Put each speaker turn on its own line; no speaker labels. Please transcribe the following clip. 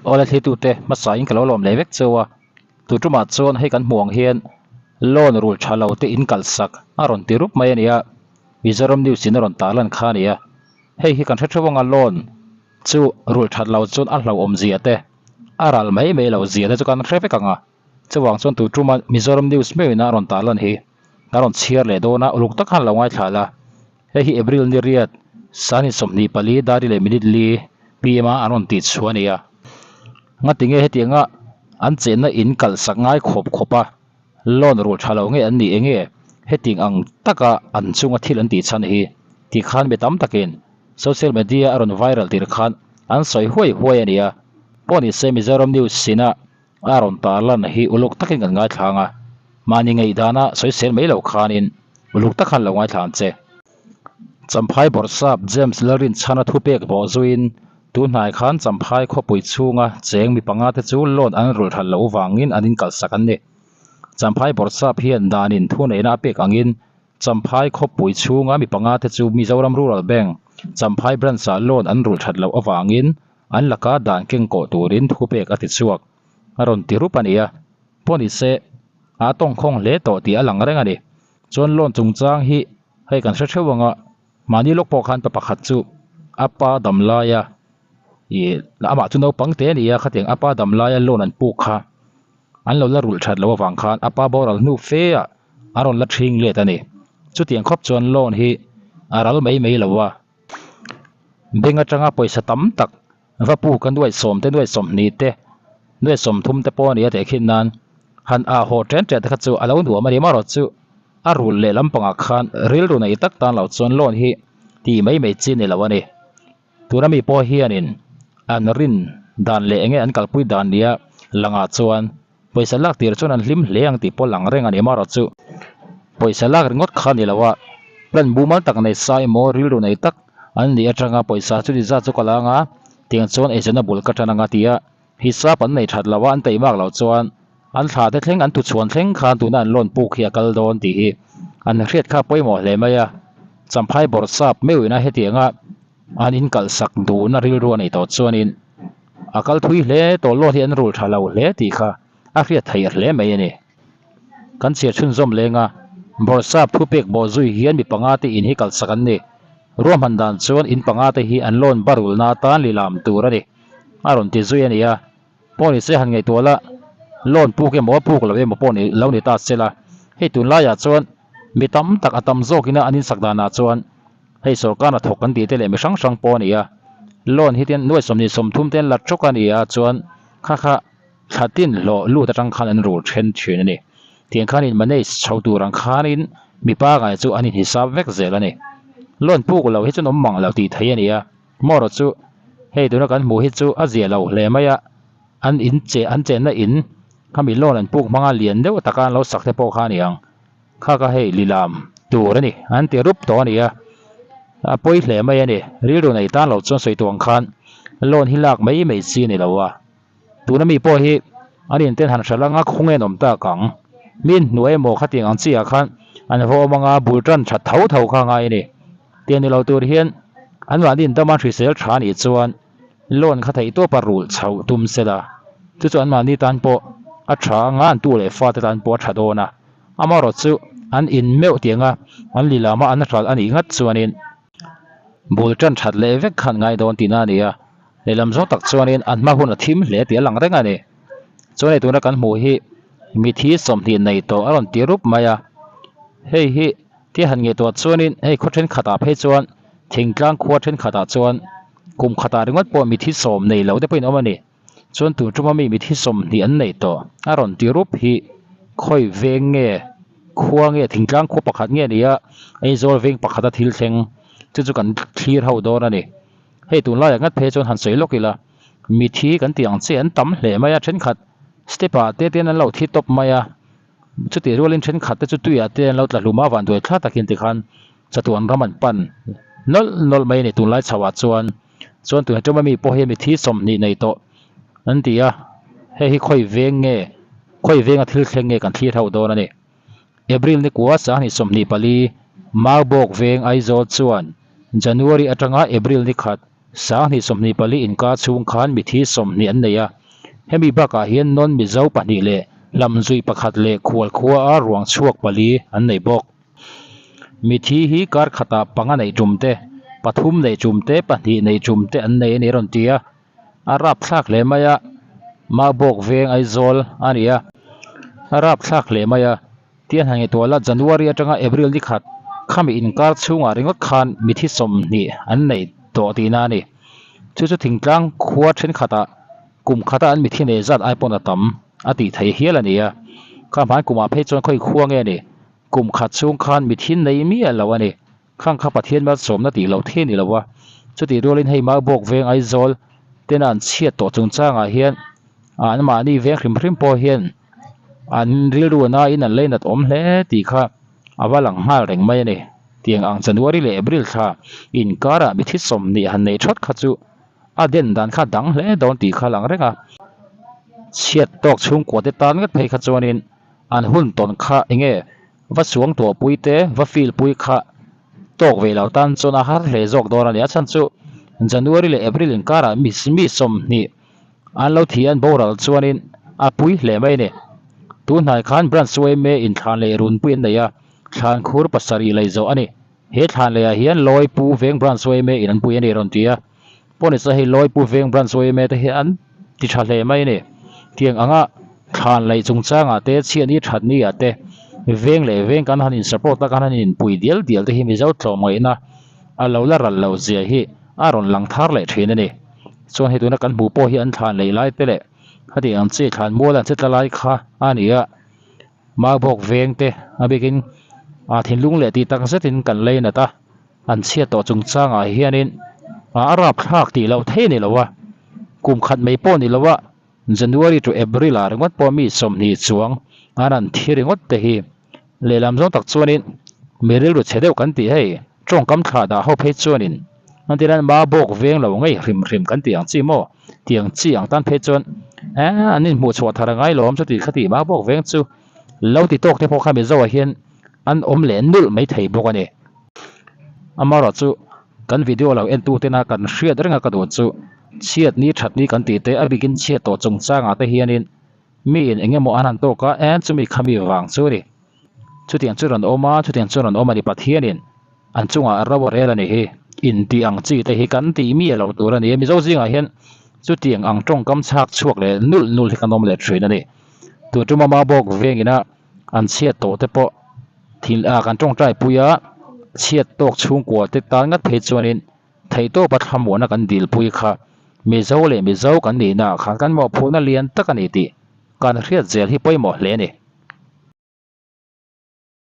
Awle thlitute hmasain ka lo lawm leh vek cheu a, tu tumah chuan hei kan hmuh ang hian loan rul tha lo te in kalsak a rawn ti rup mai a ni a, Mizoram News in a rawn tarlan kha a ni a, hei hi kan hre theuh anga loan chu rul that lo chuan a hlauhawm zia te a ral mai mai lo zia te chu kan hre vek ang a, chuvang chuan tu tuma Mizoram News meuhin a rawn tarlan hi kan rawn chhiar leh dawn a, uluk tak khan lo ngaithla la. Hei hi April ni riat sani 24 dari leh minute li pm a an rawn tih chhuah a ni a. Ngatinge hetianga an chenna in kalhsak ngai khawp khawp a, loan rul tha lo nge an nih enge hetiang ang taka an chunga thil an tih chhan hi tih khan mi tam takin social media a rawn viral tir khan an sawi huai huai a ni a. Pawh ni se Mizoram News sina a rawn tarlan hi uluk takin kan ngaithla ang a, mahni ngaihdana sawisel mai lo khanin uluk tak khan lo ngaithla ang che. Champhai Bawrhsap James Lalrinchhana thupek bawh zuiin tunhnai khan Champhai khawpui chhunga cheng mi panga te chu loan an rulh hral loh vangin an inkalhsak an ni. Champhai Bawrhsap hian danin thuneihna a pek angin Champhai khawpui chhunga mi panga te chu Mizoram Rural Bank, Champhai Branch-ah loan an rulh that loh avangin an laka dan keng kawh turin thupek a ti chhuak. A rawn ti rup a ni a, pawh ni se a tawngkhawng hle tawh tih a lang reng a ni. Chuan loan chungchang hi hei kan hre theuh ang a, mahni lawk pawh khan pa pakhat chu a pa dam laia ih amah chu naupang te a ni a, khatiang a pa dam laia loan an puk kha an lo la rulh that loh avang khan a pa boral hnu fe ah a rawn la ṭhing let a ni. Chutiang khawp chuan loan hi a ral mai mai lo a. Bank atanga pawisa tam tak va pu ka nuai sawm te nuai sawmhnih te nuai sawmthum te pawh a ni a teh khin nan han ah haw ṭen ṭen te kha chu a lo nuam a ni marawh chu a rul leh lampangah khan rilru nei tak tan loh chuan loan hi tih mai mai chi a ni lo a ni. Tuna mi pawh hianin an rin dan leh enge an kalpui dan nia langah chuan pawisa lak tir chuan an hlim hle ang tih pawh lang reng a ni marawh chu pawisa lak ringawt kha a ni lo a, plan mumal tak nei sa emaw rilru nei tak an nih atanga pawisa chu ni zat chu ka la anga tiang chuan eizawnna bul ka tan anga tia hisap an nei that lo a an teimak loh chuan an thla te thleng an tuchhuan thleng khan tuna an loan puk hi a kal dawn tih hi an hriat kha pawimawh hle mai a. Champhai bawrhsap meuhin a hetianga an inkalhsak duhna rilru a neih tawh chuanin a kal thui hle tawh lawt hi an rul tha lo hle tih kha a hriat theih hle mai a ni. Kan chhiar chhunzawm leng a, bawrhsap thupek bawh zui hian mi panga te in hi kalhsak an ni. Ruahman dan chuan in panga te hi an loan barulna atan lilam tur a ni a rawn ti zui a ni a. Pawh ni se han ngaihtuah la, loan puk emaw puk lo emaw pawh ni lo ni ta se la, hei tunlaiah chuan Mi tam tak a tam zawkina an insak danah chuan hei sawrkar hnathawk kan tih te leh mi hrang hrang pawh a ni a, loan hi ten nuai sawmhnih sawmthum te an la tawk a ni a chuan kha kha thla tin hlawh lut atang khan an rul then thin a ni. Tiang khanin manage chho tur ang khanin mi pangai chu an inhisap vek zel a ni. Loan puk lo hi chuan awm mang lo tih theih a ni a, maw chu hei tuna kan hmuh hi chu a zia lo hle mai a, an in che an chenna in khami loan an puk hmanga lian deuh taka an lo sak te pawh kha a ni ang. Kha ka hei lilam tur a ni an ti rup tawh a ni a, a pawi hle mai a ni. Rilru nei tan loh chuan sawi tuang khan loan hi lak mai mai chi a ni lo a, tuna mi pawh hi an inten han hral anga khung en awm tak ang. Mi inhnuai emaw khatiang ang chiah khan an va awm anga bul tan that tho tho kha ngai a ni. Tiang ni lo tur hian an mahni indama hrisel tha a nih chuan loan kha theih tawpa rulh chhoh tum se la, chu chu an mahni tan pawh a tha anga an tu leh fate tan pawh a tha dawn a. Amaherawh chu an in meuh tianga an lilama an hralh a nih ngat chuanin bul tan that leh vek khan ngai dawn tihna a ni a, lehlam zawng tak chuanin an hma hun a thim hle tih a lang reng a ni. Chuan hei tuna kan hmuh hi mithi 20 nei tawh a rawn ti rup mai a, hei hi tia han ngaihtuah chuanin hei khaw thenkhatah phei chuan thingtlang khua thenkhatah chuan kum khatah ringawt pawh mithi 10 nei lo te pawhin awm a ni. Chuan tun tuma mi mithi 20 an nei tawh a rawn ti rup hi khawi veng nge khua nge thingtlang khua pakhat nge ni a Aizawl veng pakhata thil thleng chu chu kan thlir ho dawn a ni. Hei tunlaiah ngat phei chuan han sawi lawk ila mithi kan tih ang che an tam hle mai a thenkhat step ah te ten an lo thi tawp mai a chutih rualin thenkhat te chu tuiah te an lo tla hlum a vanduai thla takin tikhan chatuan ram an pan nawlh nawlh mai a ni tunlai chhoah chuan. Chuan tuna tuma mi pawh hi mithi 20 nei tawh an ti a, hei hi khawi veng nge, khawi venga thil thleng nge kan thlir ho dawn a ni. April ni kua sangni 24 Maubawk veng Aizawl chuan January atanga April ni khat 24 inkar chhung khan mithi 20 an nei a. Hemi bakah hian non Mizo pahnih leh hlamzuih pakhat leh khual khua a ruang chhuak pali an nei bawk. Mithi hi kar khatah panga neih tum te, pathum neih tum te, pahnih neih tum te an nei a ni a rawn ti a. A rapthlak hle mai a, Mabawk veng Aizawl a ni a. A rapthlak hle mai a, Tian han ngaihtuah la, January atanga April ni khat khami inkar chhungah ringawt khan mithi 20 an nei tawh tihna a ni. Chu chu thingtlang khua thenkhatah kum khata an mithi nei zat ai pawn a tam a tih theih hial a ni a. Kha hmai kumah phei chuan khawi khua nge ni? Kum khat chhung khan mithi nei miah lo a ni. Khang kha Pathian malsawmna tih loh thei a ni lo a. Chutih rualin hei Maubawk veng Aizawl tena an chhiat tawh chungchangah hian anmahni veng hrim hrim pawh hian an rilru nain an leinat awm hle tih kha a va lang nghal reng mai a ni. Tiang ang January leh April thla inkarah mithi 20 han nei thawt kha chu a den dan kha dang hle dawn tih kha a lang reng a. Chhiat tawk chhungkua te tan ngat phei kha chuanin an hun tawn kha enge va chuang tuahpui te va feel pui kha tawk ve lo tan chuan a har hle zawk dawn a ni. A chhan chu January leh April inkarah mi 20 An lo thi an boral chuanin a pui hle mai a ni. Tunhnai khan Branch yma in thlan leh runpui an nei a, thlan khur pasarih lei zawh a ni. He thlan leiah hian Lawi Pu Veng Branch yma in an pui a ni rawn ti a. Pawhnisa hei Lawi Pu Veng Branch yma te hi an ti tha hle mai a ni. Tiang anga thlan lei chungchangah te, chhiatni thatni ah te, veng leh veng kan han in support a, kan han inpui dial dial te hi Mizo tlawmngaihna a lo la ral lo zia hi a rawn lang thar leh thin a ni. Chuan hei tuna kan hmuh pawh hi an thlan lei lai te leh khati ang chi thlan mual an che tla lai kha a ni a, Maubawk veng te a bikin a thinlung leh tih tak zetin kan lei nat a, an chhiat tawh chungchangah hianin a rapthlak tih loh thei a ni lo a, kum khat mai pawh a ni lo a, January to April ah ringawt pawh mi 20 chuang an han thi ringawt te hi lehlam zawng tak chuanin mi rilru chhe deuh kan tih hei tawngkam thlah dah ho phei chuanin an ti lan Mabawk veng lo ngei hrim hrim kan tih ang chi maw tiang chi ang tan phei chuan eh an inhmuh chhuah thar a ngai lawm chuti khati Mabawk veng chu lo ti tawk te pawh kha Mizo ah hian an awm leh nulh mai thei bawk a ni. Amaherawh chu kan video lo en tu tena kan hriat reng a ka duh chu chhiat ni that ni kan tih te a bikin chhiat tawh chungchangah te hianin mi in eng emaw an han tawk a eh chumi khami vang chu a ni. Chutiang chu rawn awm a chutiang chu rawn awm a ni Pathianin an chungah ro a rel a ni hi intih ang chi te hi kan tih miah loh tur a ni a Mizo zingah hian chutiang ang tawngkam chhak chhuak leh nulh nulh hi kan awm leh thin a ni. Tun tuma Mabawk vengina an chhiat tawh te pawh thil ah kan tawngtai pui a chhiat tawk chhungkua te tan ngat phei chuanin theihtawpa thlamuahna kan dil pui kha Mizo leh Mizo kan nihna ah khan kan mawhphurhna lian tak a ni tih kan hriat zel hi pawimawh hle a ni.